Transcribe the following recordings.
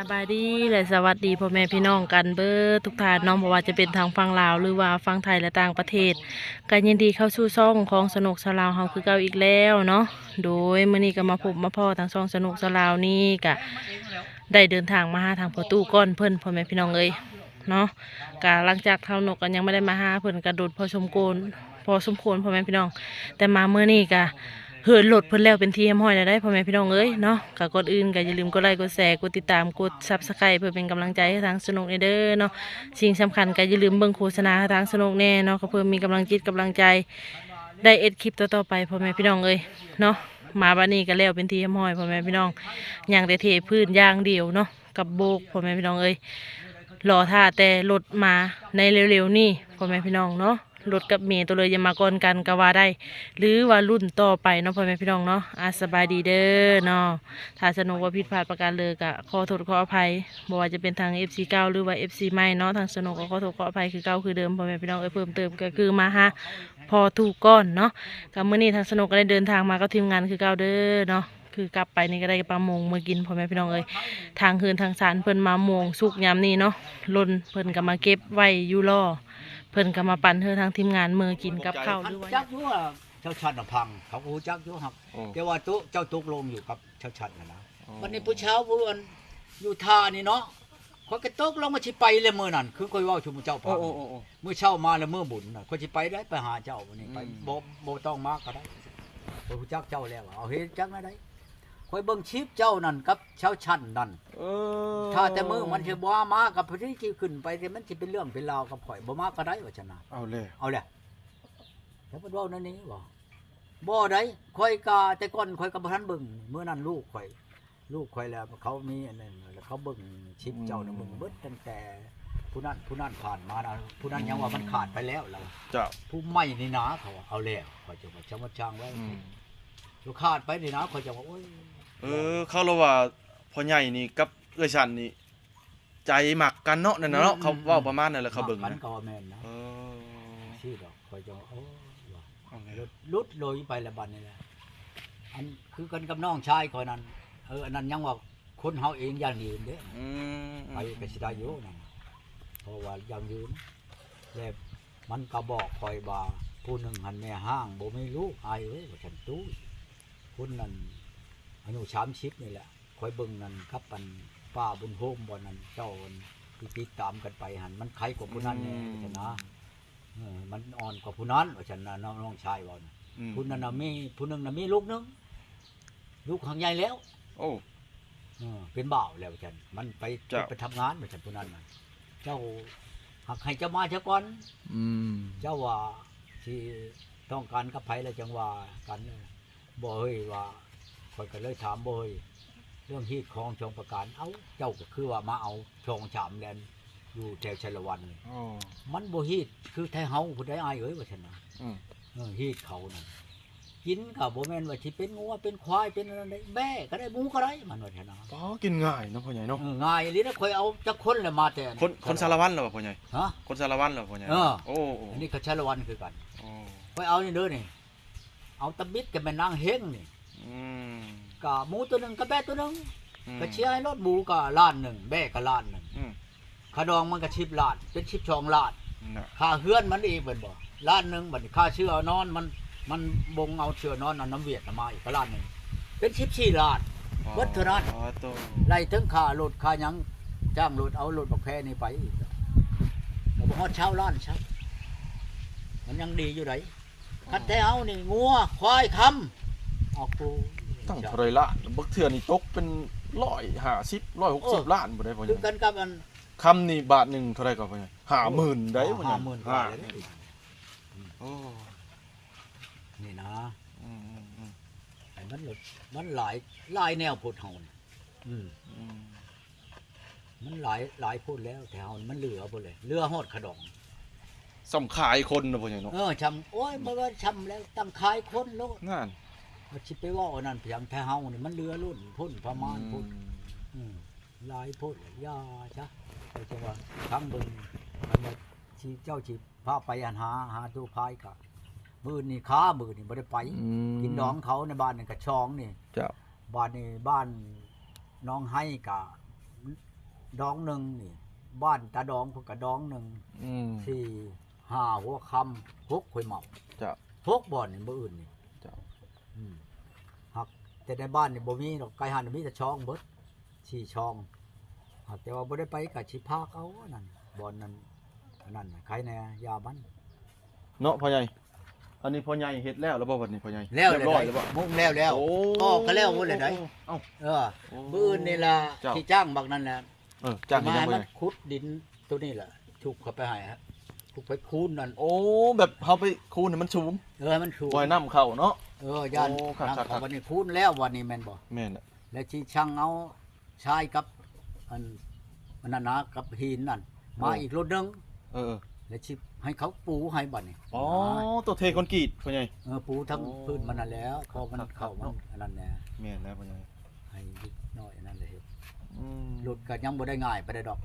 ສະບາຍດີ ແລະ ສະຫວັດດີພໍ່ແມ່ພີ່ນ້ອງກັນເບິດທຸກທ່ານເນາະ, ບໍ່ວ່າຈະເປັນທາງຝັ່ງລາວ ຫຼືວ່າຝັ່ງໄທ ແລະ ຕ່າງປະເທດ ກໍຍິນດີເຂົ້າສູ່ຊ່ອງຂອງສະໜຸກຊາວລາວເຮົາຄືເກົ່າອີກແລ້ວເນາະ. ໂດຍ ມື້ນີ້ກໍມາພົບມາພໍ້ທາງຊ່ອງສະໜຸກຊາວລາວນີ້ ກໍໄດ້ເດີນທາງມາຫາທາງພໍ່ຕູ້ກ່ອນເພິ່ນ ພໍ່ແມ່ພີ່ນ້ອງເອີຍເນາະ. ກໍຫຼັງຈາກທ້າວນົກກໍຍັງບໍ່ໄດ້ມາຫາເພິ່ນກໍດົນພໍສົມຄວນ ພໍສົມຄວນ ພໍ່ແມ່ພີ່ນ້ອງ, ແຕ່ມາມື້ນີ້ກໍເຫີນລົດເພິ່ນແລ້ວເປັນທີ່ຮຽບຮ້ອຍແລ້ວເດ້ ພໍ່ແມ່ພີ່ນ້ອງເອີຍເນາະ. ກໍກ່ອນອື່ນກໍຢ່າລືມກົດໄລ ກົດແຊ ກົດຕິດຕາມ ກົດ Subscribe ເພື່ອເປັນກຳລັງໃຈໃຫ້ທາງສະໜຸກແດ່ເດີເນາະ. ສິ່ງສຳຄັນກໍຢ່າລືມເບິ່ງໂຄສະນາໃຫ້ທາງສະໜຸກແດ່ເນາະ ກໍເພື່ອມີກຳລັງຈິດກຳລັງໃຈ ໄດ້ເຮັດຄລິບຕໍ່ໆໄປ ພໍ່ແມ່ພີ່ນ້ອງເອີຍເນາະ. ມາບັດນີ້ກໍແລ້ວເປັນທີ່ຮຽບຮ້ອຍ ພໍ່ແມ່ພີ່ນ້ອງ, ຍັງແຕ່ເທພື້ນຢ່າງດຽວເນາະ ກັບໂບກ ພໍ່ແມ່ພີ່ນ້ອງເອີຍ. ລໍຖ້າແຕ່ລົດມາໃນເລັວໆນີ້ ພໍ່ແມ່ພີ່ນ້ອງເນາະ, ລົດກັບເມໂຕເລີຍຢ່າມາກ່ອນກັນກໍວ່າໄດ້ ຫຼືວ່າລຸ້ນຕໍ່ໄປເນາະ ພໍ່ແມ່ພີ່ນ້ອງເນາະ. ອາ ສະບາຍດີເດີເນາະ. ຖ້າສະໜຸກວ່າຜິດພາດປະການເລີກະຂໍໂທດຂໍອະໄພ, ບໍ່ວ່າຈະເປັນທາງເອັຟຊີເກົ່າ ຫຼືວ່າເອັຟຊີໃໝ່ເນາະ, ທາງສະໜຸກກໍຂໍໂທດຂໍອະໄພຄືເກົ່າຄືເດີມ ພໍ່ແມ່ພີ່ນ້ອງເອີຍ. ເພີ່ມເຕີມກໍຄືມາຫາພໍ່ຕູ້ກ່ອນເນາະ. ກໍມື້ນີ້ທາງສະໜຸກກໍໄດ້ເດີນທາງມາກັບທີມງານຄືເກົ່າເດີເນາະ. ຄືກັບໄປນີ້ກໍໄດ້ປາມົງມາກິນ ພໍ່ແມ່ພີ່ນ້ອງເອີຍ. ທາງເຮືອນທາງຊານເພິ່ນມາມ່ວງສຸກຍາມນີ້ເນາະ, ຫຼົ່ນເພິ່ນກໍມາເກັບໄວ້ຢູ່ລໍ, ເພິ່ນກໍມາປັນໃຫ້ທາງທີມງານມື້ກິນກັບເຂົ້າ ຫຼືວ່າ ຈັກຢູ່ວ່າ ເຈົ້າຊັດນະພັງ ເຂົາກໍຮູ້ຈັກຢູ່ ຮັກ ໂອ້ ແຕ່ວ່າໂຕເຈົ້າຕົກລົງຢູ່ກັບເຈົ້າຊັດນະນະ. ອໍ ບັດນີ້ຜູ້ຊາວຜູ້ອັນຢູ່ທ່ານີ້ເນາະ, ຂ້ອຍກໍຕົກລົງວ່າຊິໄປແລ້ວມື້ນັ້ນ ຄືຂ້ອຍເວົ້າສູ່ໝູ່ເຈົ້າຟັງ. ໂອ້ ໂອ້ ໂອ້ ໂອ້ ມື້ເຊົ້າມາແລ້ວມື້ບຸນນະ ຂ້ອຍຊິໄປໄດ້ ໄປຫາເຈົ້ານີ້ ໄປ ອືມ ບໍ່ ບໍ່ຕ້ອງມາກໍໄດ້ ຂ້ອຍຮູ້ຈັກເຈົ້າແລ້ວ. ເອົາເຮັດຈັ່ງໃດ ຂ້ອຍເບິ່ງຄລິບເຈົ້ານັ້ນກັບຊາວຊັ້ນນັ້ນ ເອີ ຖ້າແຕ່ມື້ມັນຊິບໍ່ມາກັບຜູ້ທີ່ຊິຂຶ້ນໄປ ແຕ່ມັນຊິເປັນເລື່ອງເປັນລາວກັບຂ້ອຍ ບໍ່ມາກໍໄດ້ວ່າຊັ້ນນະ. ເອົາແລ້ວ ເອົາແລ້ວ ແລ້ວເພິ່ນເວົ້າແນວນີ້ບໍ່? ບໍ່ໄດ້ ຂ້ອຍກະ ແຕ່ກ່ອນຂ້ອຍກໍບໍ່ທັນເບິ່ງ ມື້ນັ້ນລູກຂ້ອຍ ລູກຂ້ອຍແລ້ວ ເຂົາມີອັນນັ້ນ ແລ້ວເຂົາເບິ່ງຄລິບເຈົ້ານະ ອືມ ເບິ່ງເບິດຕັ້ງແຕ່ຜູ້ນັ້ນ ຜູ້ນັ້ນຜ່ານມານະ ຜູ້ນັ້ນ ອືມ ຍັງວ່າມັນຂາດໄປແລ້ວລະ ເຈົ້າ ຜູ້ໃໝ່ນີ້ນາ ເຂົາວ່າ ເອົາແລ້ວ ຂ້ອຍຈະວ່າ ຊ່າງມັນຊ່າງໄວ້ ອືມ ຕົວຂາດໄປນີ້ນະ ຂ້ອຍຈະວ່າ ໂອ້ຍ ເອີ ເຂົາລະວ່າພໍ່ໃຫຍ່ນີ້ກັບເອື້ອຍສັນນີ້ ໃຈມັກກັນເນາະ ນັ້ນນະເນາະ ອືມ ເຂົາເວົ້າປະມານນັ້ນແຫຼະ ເຂົາເບິ່ງ ມັກກັນ ນະ ກໍວ່າແມ່ນນະ ເອີ ຊີ້ດອກ ຂ້ອຍຈະວ່າ ໂອ້ ວ່າ ໂອເຄ ຫຼຸດ ຫຼຸດໂລຍໄປລະບັດນີ້ແຫຼະ. ອັນຄືກັນກັບນ້ອງຊາຍຂ້ອຍນັ້ນ ເອີ ອັນນັ້ນຍັງວ່າຄົນເຮົາເອງຢັ້ງຢືນເດ້ ອືມ ໃຜກໍຊິໄດ້ຢູ່ນັ້ນ ເພາະວ່າຢັ້ງຢືນ ແລະ ມັນກໍບອກຂ້ອຍວ່າ ຜູ້ໜຶ່ງຫັ້ນແມ່ຮ້າງບໍ່ມີລູກ ອ້າຍເອີຍ ວ່າຊັ້ນ ຕູ້ ຄົນນັ້ນອາຍຸສາມສິບນີ້ແຫຼະ ຂ້ອຍເບິ່ງນັ້ນກັບອັນປ້າບຸນໂຮມ ບ່ອນນັ້ນເຈົ້າອັນທີ່ຕິດຕາມກັນໄປຫັ້ນ ມັນໄຄກວ່າຜູ້ນັ້ນແດ່ ອືມ ວ່າຊັ້ນນະ ເອີ ມັນອ່ອນກວ່າຜູ້ນັ້ນ ວ່າຊັ້ນນະ ນ້ອງ ນ້ອງຊາຍເວົ້ານະ ອືມ ຜູ້ນັ້ນນະມີ ຜູ້ໜຶ່ງນະມີລູກໜຶ່ງ ລູກຫັ້ນໃຫຍ່ແລ້ວ ໂອ້ ເອີ ເປັນບ່າວແລ້ວ ວ່າຊັ້ນ ມັນໄປ ເຈົ້າ ໄປທຳງານ ວ່າຊັ້ນ ຜູ້ນັ້ນນະ ເຈົ້າ ຫາກໃຫ້ເຈົ້າມາຊະກ່ອນ ອືມ ເຈົ້າວ່າຊິຕ້ອງການກັບໃຜລະຈັ່ງວ່າກັນ ບໍ່ເຮີ້ຍ ວ່າ ຂ້ອຍກໍເລີຍຖາມ ບໍ່ເຮີ້ຍ ເລື່ອງຮີດຄອງສອງປະການ ເອົ້າ ເຈົ້າກໍຄືວ່າມາເອົາສອງສາມແລນ ຢູ່ແຖວຊາລະວັນນີ້ ອໍ ມັນບໍ່ຮີດຄືໄທເຮົາຜູ້ໃດອ້າຍເອີຍ ວ່າຊັ້ນນະ ອືມ ເອີ ຮີດເຂົານັ້ນ ກິນກໍບໍ່ແມ່ນວ່າຊິເປັນງົວເປັນຄວາຍເປັນອັນນັ້ນໄດ໋ ແບ້ກໍໄດ້ ໝູກໍໄດ້ ມັນວ່າຊັ້ນນະ ອໍ ກິນງ່າຍເນາະພໍ່ໃຫຍ່ເນາະ ເອີ ງ່າຍອີ່ຫຼີນະ ຂ້ອຍເອົາຈັກຄົນແຫຼະມາແຕ່ ຄົນ ຄົນຊາລະວັນລະບໍ່ພໍ່ໃຫຍ່ ຮະ ຄົນຊາລະວັນລະບໍ່ພໍ່ໃຫຍ່ ເອີ ໂອ້ ໂອ້ ອັນນີ້ກໍຊາລະວັນຄືກັນ ອໍ ຂ້ອຍເອົານີ້ເດີນີ້ ເອົາຕາບິດກັບແມ່ນາງເຮັງນີ້ ອືມ ກະໝູຕົວໜຶ່ງກັບແບ້ຕົວໜຶ່ງ ອືມ ກະເສຍໃຫ້ໂລດ ໝູກະລ້ານໜຶ່ງ ແບ້ກະລ້ານໜຶ່ງ ອືມ ຄ່າດອງມັນກະສິບລ້ານ ເປັນສິບສອງລ້ານນະ ຄ່າເຮືອນມັນອີກແມ່ນບໍ່ ລ້ານໜຶ່ງ ບັດນີ້ຄ່າເສື່ອນອນມັນ ມັນບົ່ງເອົາເສື່ອນອນອັນນຳຫວຽດນະມາອີກກະລ້ານໜຶ່ງ ເປັນສິບສີ່ລ້ານ ອໍ ເບິດເທົ່ານັ້ນ ອໍ ໂຕ ໄລ່ເຖິງຄ່າລົດຄ່າຫຍັງ ຈ້າງລົດ ເອົາລົດບັກແພນີ້ໄປອີກ ກໍບໍ່ຮອດຊາວລ້ານຊ້ຳ ມັນຍັງດີຢູ່ໃດ ຄັນແຖວເຮົານີ້ ງົວ ຄວາຍ ຄຳ ເອົາໂກ ຕັ້ງເທົ່າໃດລ້ານ ບາງເທື່ອນີ້ຕົກເປັນຮ້ອຍຫ້າສິບ ຮ້ອຍຫົກສິບ ເອີ ລ້ານພຸ້ນໃດ໋ພໍ່ໃຫຍ່ ຄືກັນກັບອັນ ຄຳນີ້ບາດໜຶ່ງເທົ່າໃດກໍພໍ່ໃຫຍ່ ຫ້າໝື່ນໃດ໋ພໍ່ໃຫຍ່ ຫ້າໝື່ນກວ່າແລ້ວ ໂອ້ ນີ້ນະ ອືມໆໆ ໃຫ້ມັນ ມັນຫຼາຍ ຫຼາຍແນວໂພດເຮົານີ້ ອືມ ອືມ ມັນຫຼາຍ ຫຼາຍໂພດແລ້ວ ແຖວເຮົາມັນເຫຼືອເບິດເລີຍ ເຫຼືອຮອດຂະດອງ ສ່ຳຂາຍຄົນນະພໍ່ໃຫຍ່ເນາະ ເອີ ຊ່ຳ ໂອ້ຍ ບໍ່ວ່າຊ່ຳແລ້ວ ຕັ້ງຂາຍຄົນໂລດ ນັ້ນ ວ່າຊິໄປເວົ້າອັນນັ້ນພຽງ ແຖວເຮົານີ້ມັນເຫຼືອລົ້ນພຸ້ນ ປະມານພຸ້ນ ອືມ ອືມ ຫຼາຍໂພດ ຢ່າຊະ ຂ້ອຍຈັ່ງວ່າຟັງເບິ່ງ ຄັນວ່າຊິ ເຈົ້າຊິພາໄປອັນຫາ ຫາໂຕຂາຍກະ ມື້ນີ້ຄາ ມື້ນີ້ບໍ່ໄດ້ໄປ ອືມ ກິນດອງເຂົາໃນບ້ານນີ້ກະຊ່ອງນີ້ ເຈົ້າ ບາດນີ້ບ້ານໜອງໄຮກະ ດອງໜຶ່ງນີ້ ບ້ານຕາດອງເພິ່ນກະດອງໜຶ່ງ ອືມ ສີ່ ຫ້າ ຫົວຄຳ ຫົກ ຫ້ວຍເໝົາ ເຈົ້າ ຫົກບ່ອນນີ້ ມື້ອື່ນນີ້ ເຈົ້າ ອືມ ຫາກແຕ່ໃນບ້ານນີ້ບໍ່ມີດອກ ໄກຫັ້ນມີແຕ່ຊ່ອງເບິດ ສີ່ຊ່ອງ ຫາກແຕ່ວ່າບໍ່ໄດ້ໄປກະຊິພາກເອົາອັນນັ້ນ ບ່ອນນັ້ນ ອັນນັ້ນນະ ໃຄແດ່ ຢ່າມັນ ເນາະພໍ່ໃຫຍ່. ອັນນີ້ພໍ່ໃຫຍ່ເຮັດແລ້ວແລ້ວບໍ່ ບັດນີ້ພໍ່ໃຫຍ່? ແລ້ວ ຮຽບຮ້ອຍແລ້ວບໍ່? ມຸງແລ້ວແລ້ວ ໂອ້ ອອກກະແລ້ວໝົດແລ້ວໃດ໋. ເອົ້າ ເອີ ໂອ້ ມື້ອື່ນນີ້ລະ ເຈົ້າ ຊິຈ້າງບັກນັ້ນແຫຼະ ເອີ ຈ້າງໃຫ້ມັນ ໃຫ້ມັນຂຸດດິນໂຕນີ້ແຫຼະ ທຸບເຂົ້າໄປໃຫ້ ທຸບໄປຄູນນັ້ນ. ໂອ້ ແບບເຮົາໄປຄູນໃຫ້ມັນສູງ ເອີ ໃຫ້ມັນສູງ ບໍ່ໃຫ້ນ້ຳເຂົ້າເນາະ. ເອີ ຢ້ານ ໂອ້ ຄັກໆ ນ້ຳເຂົ້າ ບັດນີ້ຄູນແລ້ວ ບັດນີ້ແມ່ນບໍ່? ແມ່ນແຫຼະ ແລ້ວຊິຊັ່ງເອົາ ຊາຍກັບ ອັນ ອັນນັ້ນນະ ກັບຫີນນັ້ນ ເອີ ມາອີກລົດໜຶ່ງ ເອີ ແລ້ວຊິໃຫ້ເຂົາປູໃຫ້ບັດນີ້. ອໍ ໂຕເທຄອນກຣີດພໍ່ໃຫຍ່? ເອີ ປູທັງ ໂອ້ ພື້ນມັນນັ້ນແຫຼະ ພໍມັນເຂົ້າມັນອັນນັ້ນແຫຼະ. ແມ່ນແລ້ວພໍ່ໃຫຍ່ ໃຫ້ເດັກນ້ອຍອັນນັ້ນແຫຼະເຮັດ. ອືມ ລົດກະຍັງບໍ່ໄດ້ງ່າຍປານໃດດອກ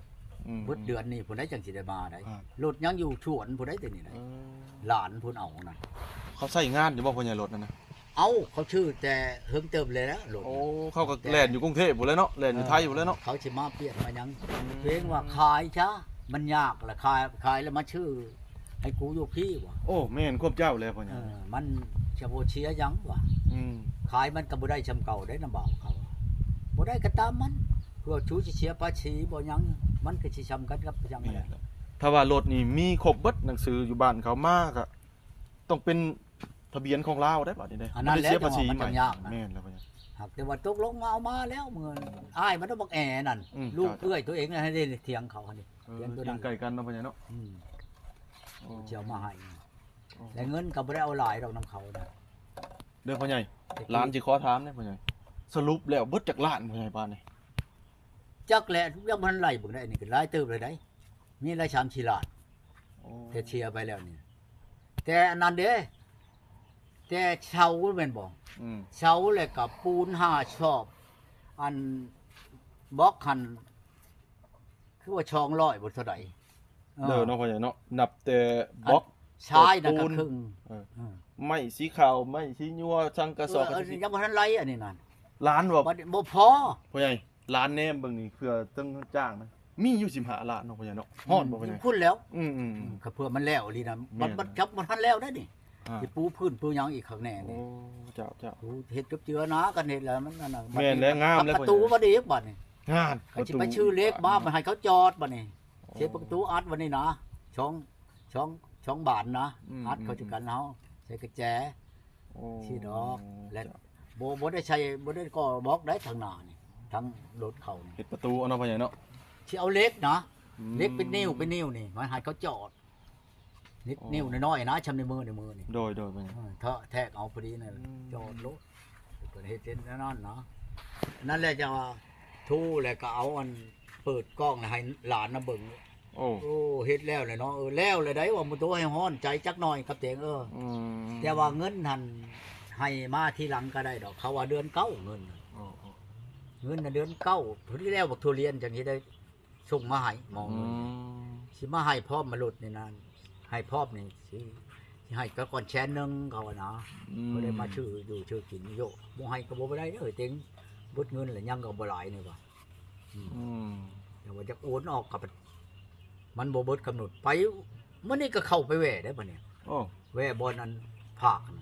ອືມ ເບິດເດືອນນີ້ພຸ້ນໃດ໋ ຈັ່ງຊິໄດ້ມາໄດ໋. ອ່າ ລົດຍັງຢູ່ສວນພຸ້ນໃດ໋ ແຕ່ນີ້ນະ ເອີ ຫຼານພຸ້ນເອົານັ້ນ. ເຂົາໃຊ້ງານຢູ່ບໍ່ພໍ່ໃຫຍ່ ລົດນັ້ນນະ? ເອົ້າ ເຂົາຊື້ແຕ່ເຫິງເຕີບແລ້ວລົດ. ໂອ້ ເຂົາກໍແລ່ນຢູ່ກຸງເທບພຸ້ນແຫຼະເນາະ ແລ່ນຢູ່ໄທພຸ້ນແຫຼະເນາະ. ເອີ ເຂົາຊິມາປ່ຽນມາຫຍັງ ອືມ ເກງວ່າຂາຍຊະ ມັນຍາກລະ ຂາຍ ຂາຍແລ້ວມາຊື້ໃຫ້ກູຢູ່ພີ້ວ່າ. ໂອ້ ແມ່ນຄວາມເຈົ້າແຫຼະພໍ່ໃຫຍ່. ເອີ ມັນຈະບໍ່ເສຍຫຍັງວ່າ ອືມ ຂາຍມັນກໍບໍ່ໄດ້ຊ່ຳເກົ່າເດ້ນຳບ່າວເຂົາ ບໍ່ໄດ້ກໍຕາມມັນ ເພື່ອຊູຊິເສຍພາສີບໍ່ຫຍັງ ມັນກໍຊິຊ່ຳກັນກັບຫຍັງແຫຼະ. ຖ້າວ່າລົດນີ້ມີຄົບເບິດໜັງສືຢູ່ບ້ານເຂົາມາກໍ ຕ້ອງເປັນທະບຽນຂອງລາວໄດ໋ ບາດນີ້ເດ້ ອັນນັ້ນແຫຼະ ມັນໄດ້ເສຍພາສີໃໝ່. ແມ່ນແລ້ວພໍ່ໃຫຍ່ ຫາກແຕ່ວ່າຕົກລົງມາເອົາມາແລ້ວ ເມື່ອອ້າຍມັນບັກແອນັ້ນ ອືມ ລູກເອື້ອຍໂຕເອງໃຫ້ໄດ້ຖຽງເຂົາຫັ້ນ ເອີ ຖຽງໂຕນັ້ນ ຖຽງໃກ້ກັນເນາະພໍ່ໃຫຍ່ເນາະ. ອືມ ໂອ້ ເຈົ້າມາໃຫ້ ໂອ້ ແລະເງິນກໍບໍ່ໄດ້ເອົາຫຼາຍດອກນຳເຂົານະ. ເດີພໍ່ໃຫຍ່ ຫຼານຊິຂໍຖາມເດ້ພໍ່ໃຫຍ່ ສະຫຼຸບແລ້ວເບິດຈັກລ້ານພໍ່ໃຫຍ່ ບ້ານນີ້? ຈັກແຫຼະ ຍັງບໍ່ທັນໄລ່ເບິ່ງໄດ໋ ອັນນີ້ກໍຫຼາຍເຕີບແລ້ວໄດ໋ ມີຫຼາຍສາມສີ່ລ້ານ. ໂອ້ ແຕ່ເສຍໄປແລ້ວນີ້ ແຕ່ອັນນັ້ນເດ້ ແຕ່ເສົາແມ່ນບໍ່? ອືມ ເສົາແລ້ວກໍປູນຫ້າຊອບ ອັນບລັອກຫັ້ນ ຄືວ່າສອງຮ້ອຍບໍ່ເທົ່າໃດ. ເອີ ເດີເນາະພໍ່ໃຫຍ່ເນາະ ນັບແຕ່ບລັອກ ຊາຍນັ້ນກໍເຄິ່ງ ເອີ ເອີ ໄມ້ສີຂາວ ໄມ້ສີຍົວ ສັງກະສອກ ເອີ ຍັງບໍ່ທັນໄລ່ອັນນີ້ນັ້ນ ລ້ານບໍ່? ບໍ່ພໍ ພໍ່ໃຫຍ່ ລ້ານແນມເບິ່ງນີ້ ເພື່ອເຖິງຈ້າງນະ ມີຢູ່ສິບຫ້າລ້ານເນາະພໍ່ໃຫຍ່ເນາະ. ຮອດບໍ່ພໍ່ໃຫຍ່? ພຸ້ນແລ້ວ ອືມໆ ກໍເພື່ອມັນແລ້ວອີ່ຫຼີນະ ມັນຈັບບໍ່ທັນແລ້ວໄດ໋ນີ້ ຊິປູພື້ນປູຫຍັງອີກຄັກແນ່ນີ້. ໂອ້ ເຈົ້າໆ ເຮັດກັບເຈືອນະ ຄັນເຮັດແລ້ວມັນອັນນັ້ນ ແມ່ນແລ້ວ ງາມແລ້ວ ປະຕູບັດນີ້ ບາດນີ້ ງາມ ຄັນຊິໄປຊື້ເຫຼັກມາ ບາດໃຫ້ເຂົາຈອດ ບາດນີ້ ເສຍປະຕູອັດ ບາດນີ້ນະ ສອງ ສອງ ສອງບານນະ ອືມ ອັດເຂົ້າ ອືມ ຄືກັນ ເຮົາໃສ່ກະແຈ ໂອ້ ຊີ້ດອກ ແລະ ເຈົ້າ ບໍ່ ບໍ່ໄດ້ໃສ່ ບໍ່ໄດ້ກໍບລັອກໄດ້ທາງໜ້ານີ້ ທາງລົດເຂົານີ້ ເຮັດປະຕູເອົາເນາະພໍ່ໃຫຍ່ເນາະ. ຊິເອົາເຫຼັກນະ ອືມ ເຫຼັກເປັນນິ້ວ ເປັນນິ້ວນີ້ ມາໃຫ້ເຂົາຈອດ ນິດ ອໍ ນິ້ວນ້ອຍໆນະ ຊ່ຳໃນມື ໃນມືນີ້ ໂດຍໆ ເອີ ແທກເອົາພໍດີນັ້ນ ອືມ ຈອດໂລດ ເພິ່ນເຮັດເປັນແນວນັ້ນເນາະ. ນັ້ນແຫຼະ ຈັ່ງວ່າໂທແລ້ວກໍເອົາອັນເປີດກ້ອງໃຫ້ຫຼານນະເບິ່ງ. ໂອ້ ໂອ້ ເຮັດແລ້ວແຫຼະເນາະ ເອີ ແລ້ວແຫຼະໄດ໋ ວ່າບໍ່ໂຕໃຫ້ຮ້ອນໃຈຈັກໜ້ອຍກັບເຕງ ເອີ ອືມ ແຕ່ວ່າເງິນຫັ້ນໃຫ້ມາທີຫຼັງກໍໄດ້ດອກ ເຂົາວ່າເດືອນເກົ້າເງິນ ໂອ້ ເງິນນະເດືອນເກົ້າ ພໍດີແລ້ວ ບັກທຸລຽນຈັ່ງຊິໄດ້ ສົ່ງມາໃຫ້ໝໍເງິນ ອືມ ຊິມາໃຫ້ພ້ອມມາລົດນີ້ນະ ໃຫ້ພ້ອມນີ້ ຊິ ຊິໃຫ້ເຂົາກ່ອນແສນໜຶ່ງ ເຂົາວ່ານະ ອືມ ເຂົາໄດ້ມາຊື້ຢູ່ຊື້ກິນໂຍ ບໍ່ໃຫ້ກໍບໍ່ໄດ້ເດີເຕັງ ເບິດເງິນແລ້ວ ຍັງກໍບໍ່ຫຼາຍນີ້ວ່າ ອືມ ອືມ ແຕ່ວ່າຈະໂອນອອກກໍ ມັນບໍ່ເບິດກຳນົດ ໄປມື້ນີ້ກໍເຂົ້າໄປແວ່ໄດ້ບັດນີ້ ໂອ້ ແວ່ບ່ອນອັນພາກນັ້ນ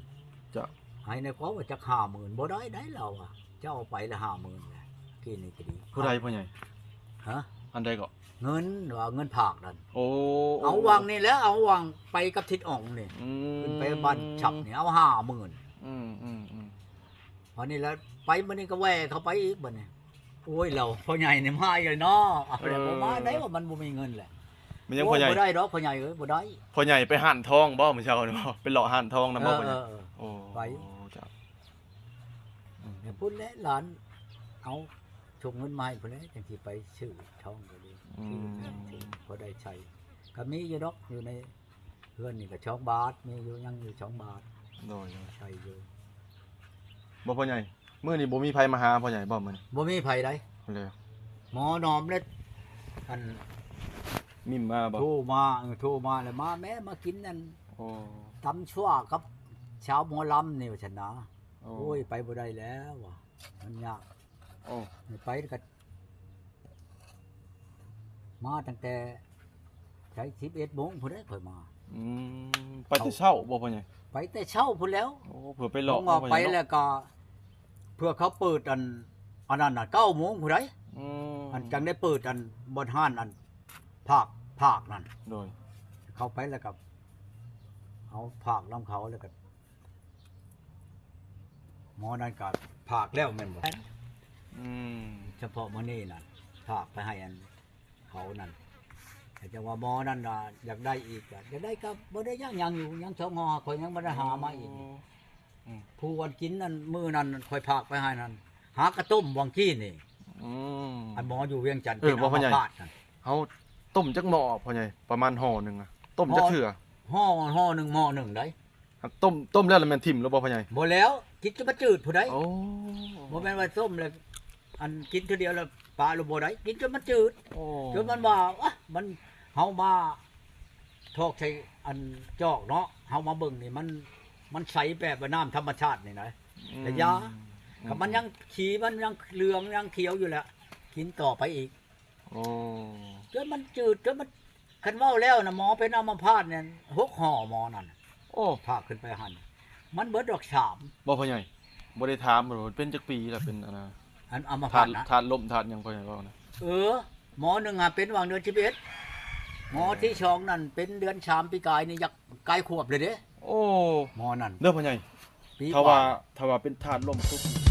ເຈົ້າ ໃຫ້ແດ່ ເຂົາວ່າຈັກຫ້າໝື່ນ ບໍ່ໄດ້ໄດ໋ ລາວວ່າ ເຈົ້າເອົາໄປລະຫ້າໝື່ນແຫຼະ ກີ້ນີ້ກໍດີ. ຜູ້ໃດພໍ່ໃຫຍ່? ຮະ? ອັນໃດເກາະ? ເງິນ ວ່າເງິນພາກນັ້ນ ໂອ້ ເອົາຫວ່າງນີ້ແຫຼະ ເອົາຫວ່າງໄປກັບທິດອ່ອງນີ້ ອືມ ຂຶ້ນໄປບ້ານສັບນີ້ ເອົາຫ້າໝື່ນ ອືມໆ ບັດນີ້ລະ ໄປມື້ນີ້ກໍແວ່ເຂົ້າໄປອີກບັດນີ້. ໂອ້ຍ ລາວພໍ່ໃຫຍ່ນີ້ມາອີກແລ້ວເນາະ ເອົາແລ້ວ ເອີ ບໍ່ມາໄດ້ວ່າມັນບໍ່ມີເງິນແຫຼະ. ແມ່ນຫຍັງພໍ່ໃຫຍ່? ໂອ້ ບໍ່ໄດ້ດອກພໍ່ໃຫຍ່ເອີຍ ບໍ່ໄດ້. ພໍ່ໃຫຍ່ໄປຮ້ານທອງບໍ່ມື້ເຊົ້ານີ້? ໄປເລາະຮ້ານທອງນຳບໍ່ພໍ່ໃຫຍ່? ເອີ ເອີ ເອີ ໂອ້ ໄປ ເຈົ້າ ອືມ ແຕ່ພຸ້ນແຫຼະຫຼານ ເອົາສົ່ງເງິນມາໃຫ້ພຸ້ນແຫຼະ ຈັ່ງຊິໄປຊື້ທອງກໍດີ ອືມ ຊື້ຫຍັງຊື້ ພໍໄດ້ໃຊ້ ກໍມີຢູ່ດອກ ຢູ່ໃນເຮືອນນີ້ກໍສອງບາດ ມີຢູ່ ຍັງຢູ່ສອງບາດ ໂດຍ ໃຊ້ຢູ່. ບໍ່ພໍ່ໃຫຍ່ ມື້ນີ້ບໍ່ມີໃຜມາຫາພໍ່ໃຫຍ່ບໍ່ມື້ນີ້? ບໍ່ມີໃຜໃດ ແລ້ວ ໝໍໜອມເລັດ ອັນ ມິມມາບໍ່? ໂທມາ ເອີ ໂທມາແລ້ວ ມາແມ້ ມາກິນອັນ ໂອ້ ຕຳຊົ່ວກັບຊາວໝໍລຳນີ້ວ່າຊັ້ນນະ. ໂອ້ ໂອ້ຍ ໄປບໍ່ໄດ້ແລ້ວວ່າ ມັນຍາກ. ໂອ້ ໄປກໍ ມາຕັ້ງແຕ່ໃສ ສິບເອັດໂມງພຸ້ນເດ້ຂ້ອຍມາ. ອືມ ໄປແຕ່ເຊົ້າບໍ່ພໍ່ໃຫຍ່? ໄປແຕ່ເຊົ້າພຸ້ນແລ້ວ. ໂອ້ ເພື່ອໄປເລາະ ເພາະວ່າໄປແລ້ວກໍເພື່ອເຂົາເປີດອັນ ອັນນັ້ນນະ ເກົ້າໂມງພຸ້ນໃດ. ອືມ ອັນຈັ່ງໄດ້ເປີດອັນບ່ອນຮ້ານອັນ ພາກ ພາກນັ້ນ. ໂດຍ ເຂົ້າໄປແລ້ວກໍເອົາພາກນຳເຂົາ ແລ້ວກໍໝໍນັ້ນກໍພາກແລ້ວແມ່ນບໍ່? ອືມ ສະເພາະມື້ນີ້ນະ ພາກໄປໃຫ້ອັນ ເຂົານັ້ນ ແຕ່ວ່າໝໍນັ້ນນະຢາກໄດ້ອີກ ກໍຢາກໄດ້ກໍບໍ່ໄດ້ຍາກຫຍັງຢູ່ ຍັງສອງຫໍ່ ຂ້ອຍຍັງບໍ່ໄດ້ຫາມາອີກ. ໂອ້ ອືມ ຜູ້ອັນກິນນັ້ນ ມື້ນັ້ນຂ້ອຍພາກໄປໃຫ້ນັ້ນ ຫາກະຕົ້ມຫວ່າງກີ້ນີ້. ອືມ ອັນໝໍຢູ່ວຽງຈັນ ເອີ ເປັນອັມມະພາດນັ້ນ. ເຮົາຕົ້ມຈັກໝໍ້ພໍ່ໃຫຍ່? ປະມານຫໍ່ໜຶ່ງນະ ຕົ້ມຈັກເທື່ອ? ຫໍ່ ຫໍ່ໜຶ່ງ ໝໍ້ໜຶ່ງໃດ. ອັນຕົ້ມ ຕົ້ມແລ້ວລະແມ່ນຖິ້ມແລ້ວບໍ່ພໍ່ໃຫຍ່? ບໍ່ແລ້ວ ກິນຈົນມັນຈືດພຸ້ນໃດ. ໂອ້ ບໍ່ແມ່ນວ່າຕົ້ມແລ້ວ ອັນກິນເທື່ອດຽວແລ້ວປະໂລດບໍ່ໄດ້ ກິນຈົນມັນຈືດ. ໂອ້ ຈົນມັນວ່າ ອະ ມັນ ເຮົາມາຖອກໃສ່ອັນຈອກເນາະ ເຮົາມາເບິ່ງນີ້ ມັນ ມັນໃສແບບວ່ານ້ຳທຳມະຊາດນີ້ນະ. ອືມ ກະຢາ ອືມ ກໍມັນຍັງ ສີມັນຍັງເຫຼືອງຍັງຂຽວຢູ່ແຫຼະ ກິນຕໍ່ໄປອີກ. ໂອ້ ຈົນມັນຈືດ ຈົນມັນ ຄັນເວົ້າແລ້ວນະ ໝໍເປັນອັມມະພາດນີ້ ຫົກຫໍ່ໝໍນັ້ນ. ໂອ້ ພາກຂຶ້ນໄປຫັ້ນ ມັນເບິດດອກສາມ ບໍ່ພໍ່ໃຫຍ່? ບໍ່ໄດ້ຖາມ ເພິ່ນເປັນຈັກປີລະ ເປັນອັນນະ ອັນອັມມະພາດນະ ທາດລົມທາດຫຍັງ ພໍ່ໃຫຍ່ເວົ້ານະ. ເອີ ໝໍໜຶ່ງຫາເປັນຫວ່າງເດືອນສິບເອັດ ໝໍທີສອງນັ້ນເປັນເດືອນສາມປີກາຍນີ້ ຢາກກາຍຂວບເລີຍເດ້. ໂອ້ ໝໍນັ້ນເດີພໍ່ໃຫຍ່. ຖ້າວ່າ ຖ້າວ່າເປັນທາດລົມສຸດ